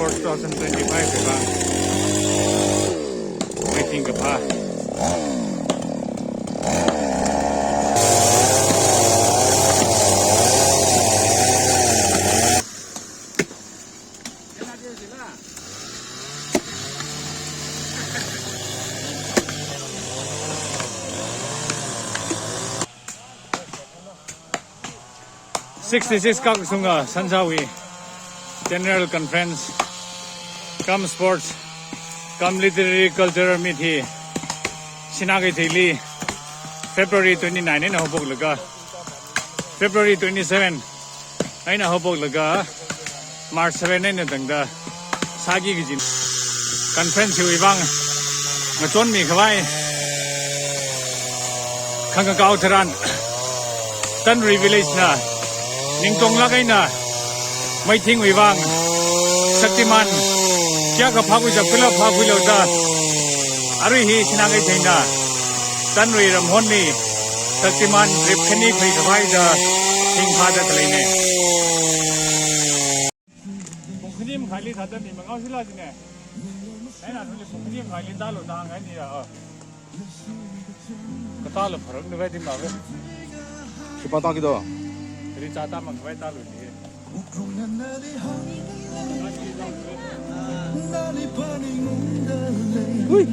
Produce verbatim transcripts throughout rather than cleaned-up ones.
Sports two thousand twenty-five wui vang meeting kapha. Sixty-six kakasunga Sansawui General Conference cum Sports cum Literary Cultural Meet hi Sinakeithei li February twenty-nine eina haophoklaga, February twenty-seven eina haophoklaga March seven eina tangda sāki kajina. Conference hiwui vang ngachonmi khavai khangakao tharan Tanrui Village na ningtonglāk eina meeting wui vang Shaktiman kayākha phākhui chap kala phākhuilu da, arui hi Sinakeitheina Tanrui ramhonli Shaktiman trip khani khuikhavai da hingphāda khaleina. Pung khani makhaili thāda mi mangao shila jina. Eina athumli pung khani makhaili tālu da hāngngaini ya, oh. Katāla pharak navai ding mave. Khipā tāki do? Kari chā tāmang khavai tālu ni. Ui.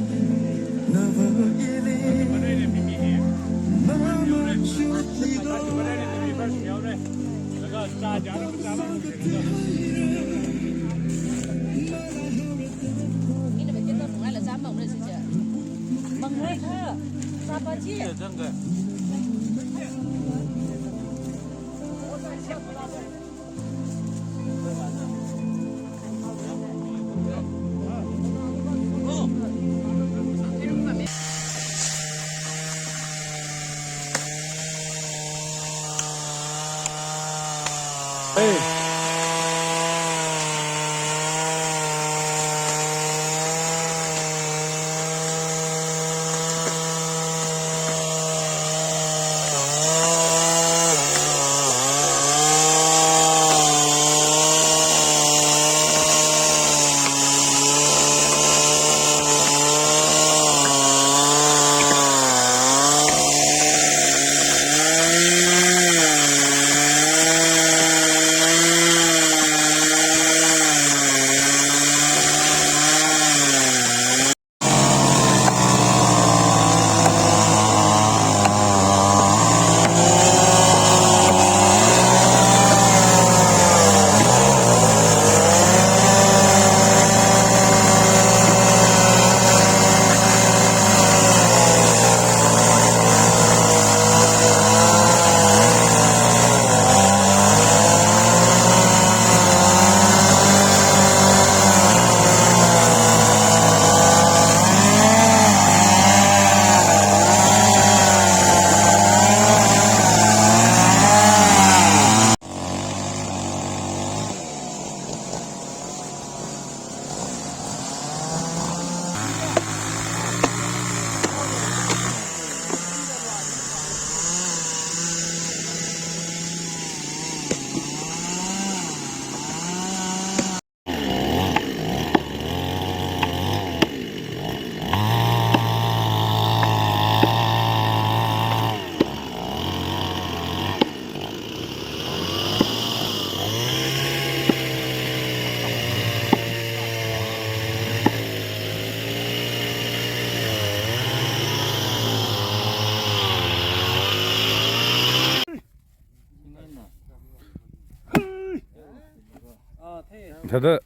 Thāda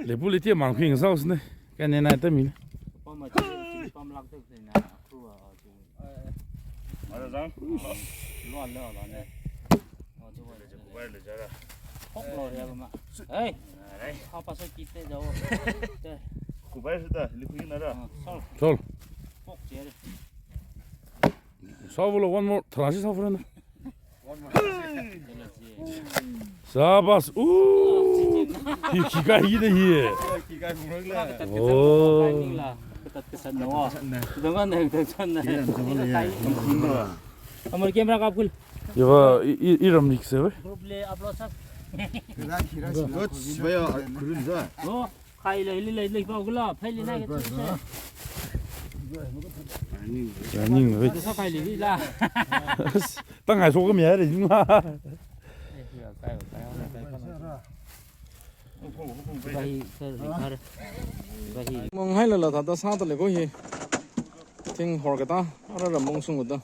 leipuli tia mangping sausne. Kanina tami. Hey. Kubai sudah, likui nara. Sol. Sol. Savulo, one more. Tharasi savu na. Sabas. Uh. Hi khikai hi de hi. Oh. Amar camera kap khul. Iva, i, i, iram nik se ve. Group le upload sāsa. Good. Baya, kurun za. Oh, khai lei, lei, lei, lei, pao gula, phai lei, lei, lei. Running, wait. Sa khai lei, lei, la. Tang ai so ka mi hai lei, jing ma. Bahi, sir, car. Bahi. Mong hai la la ta, ta sa ta lei ko hi. Thing hor ka ta, ara ra mong sung ka ta.